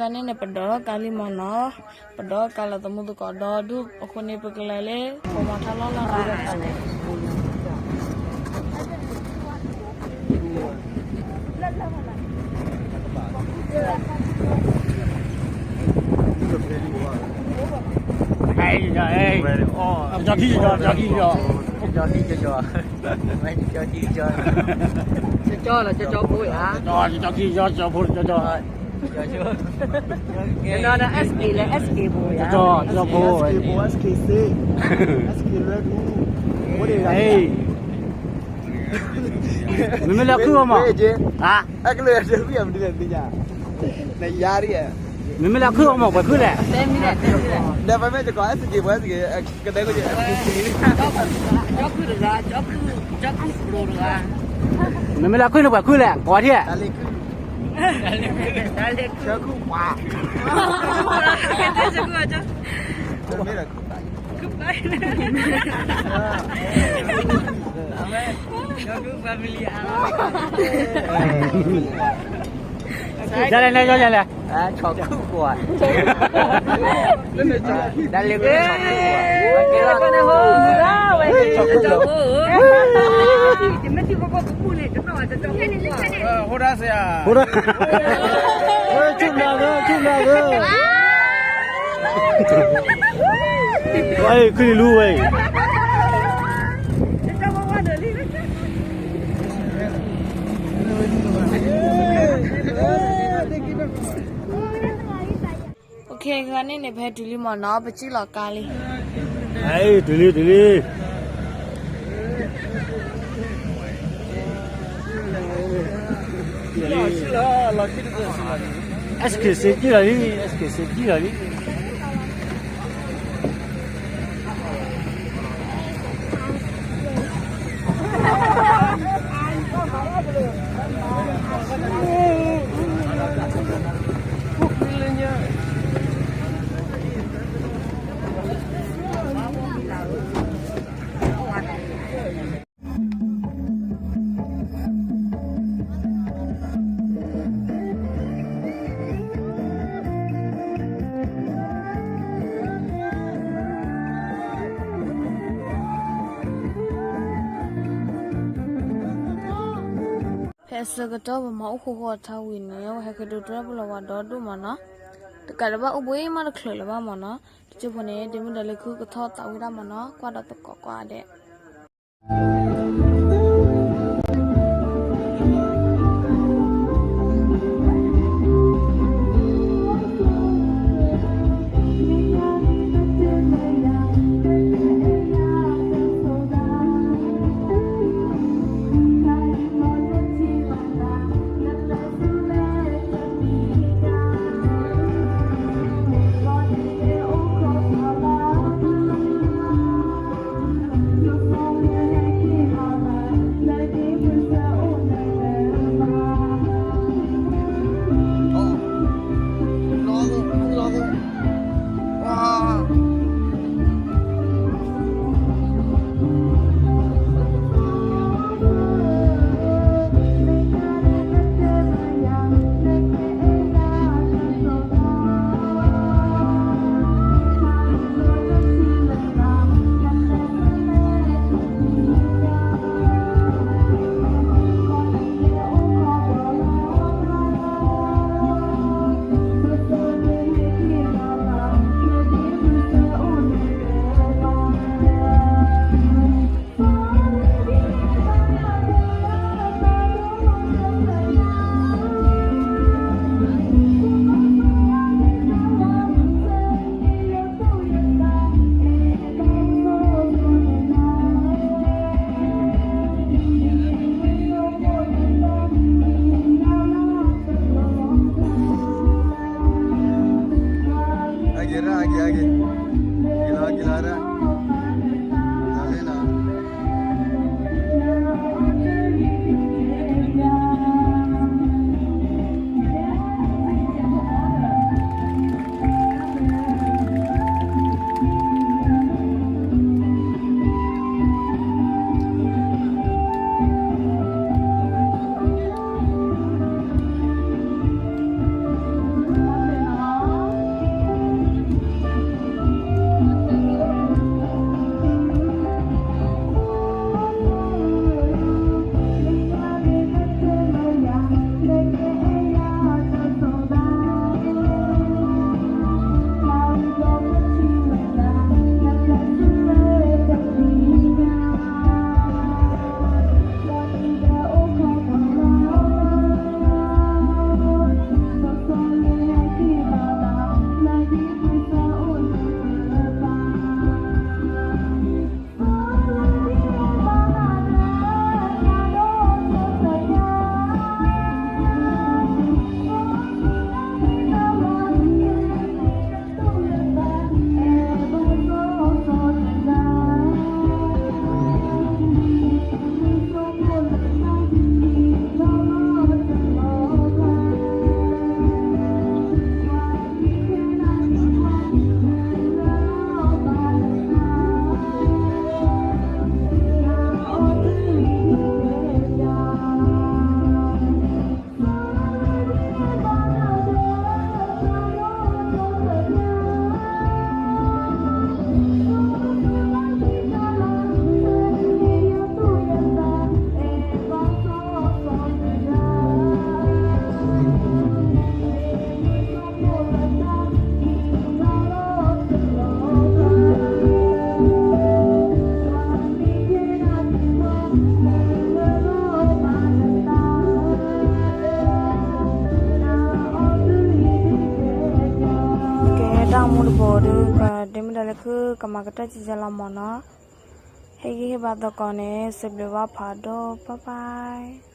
တၢ်န့ၣ်န့ၣ် ပဒိးထီၣ်ကါလံမ့ၢ်နီၤ, ပဒိးကါလၢသမူသကိးဒီဒူၣ်အဃိန့ၣ် ပကလဲၤလၢ ပိာ်မၤထါလီၢ်လီၢ်နီၤ. ကၠီခံကၠီ, ကၠီခံကၠီ, ကၠီခံကၠီ, ကၠီခံကၠီ, ကၠီခံကၠီဖိဧါ, ကၠီခံကၠီ, ကၠီဖိ, ကၠီ, ကၠီ, ကၠီဖိ, ကၠီဖိ, ကၠီဖိ, ကၠီဖိ, ကၠီဖိ, မ့မ့ၢ်လၢခုၣ်အီၤမး, မ့မ့ၢ်လၢခုၣ်အီၤမး ပှဲၤခုၣ်လဲၣ်, မ့မ့ၢ်လၢခုၣ်န့ၣ် ပှဲၤခုၣ်လဲၣ်, ကိးထံၣ်, ဒ်လဲၣ်န့ၣ် ဒ်လဲၣ်, ဒ်လဲၣ်, ဟိဒၣ်စ့ၢ်, ဟိဒၣ်စ့ၢ်, ဝဲခုၣ်လံလူဝဲအံၤ. Okay, ဂၤန့ၣ်န့ၣ် ပဟဲတုၤလံမ့ၢ်နီၤ, ပစံၣ်လီၤကါလံ. ဟဲ တုၤလံ တုၤလံ. S K C စံၣ်လီၤလံ, S K C စံၣ်လီၤလံ. ဖဲအဆၢကတီၢ် ပမၤအိၣ်ဃိဃိအထါဝံၤန့ၣ် ဝဲဟဲက့ၤဒိးတြီပလီၤဝၤဒီဒိၣ်မ့ၢ်နီၤ, တကးဒံးဘၣ်အိၣ်ဘှံးမးတချုးလၢၤဘၣ်မ့ၢ်နီၤ, တကၠိဖိန့ၣ် ဒ့မုၣ်ဒီးလၢခုကထီၣ်သးဝံၣ်ဒၣ်မ့ၢ်နီၤ, ကွၢ်ဒီးသကိးကွၢ်ဒဲး. ကမၤကတၢၢ်ကဲကဲလီၤမၢ်နီၤ. ဟ့ၣ်ဂံၢ်ဟ့ၣ်ဘါသကိးန့ၣ် စံးဘျုးဘၣ်ဖးဒိၣ်, bye bye.